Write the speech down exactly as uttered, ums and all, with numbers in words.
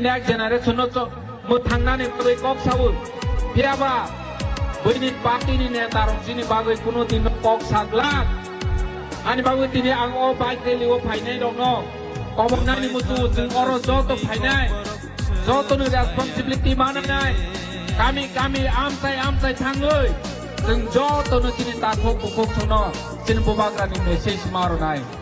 Next generation no cho-, mwthangnani bagwi kok sao. Phiyaba buini party ni neta rok chini bagwi kuno din no kok saglak. Ani bagwi tini ang o bike rally o phainai rok no kobongnani muchungo chwng oro joto phainai. Joto ni responsibility mananai. Kami kami amchai amchai thangwi chwng joto no chini takhuk bukhuk chwng no chini bubagra ni message ma rwnai.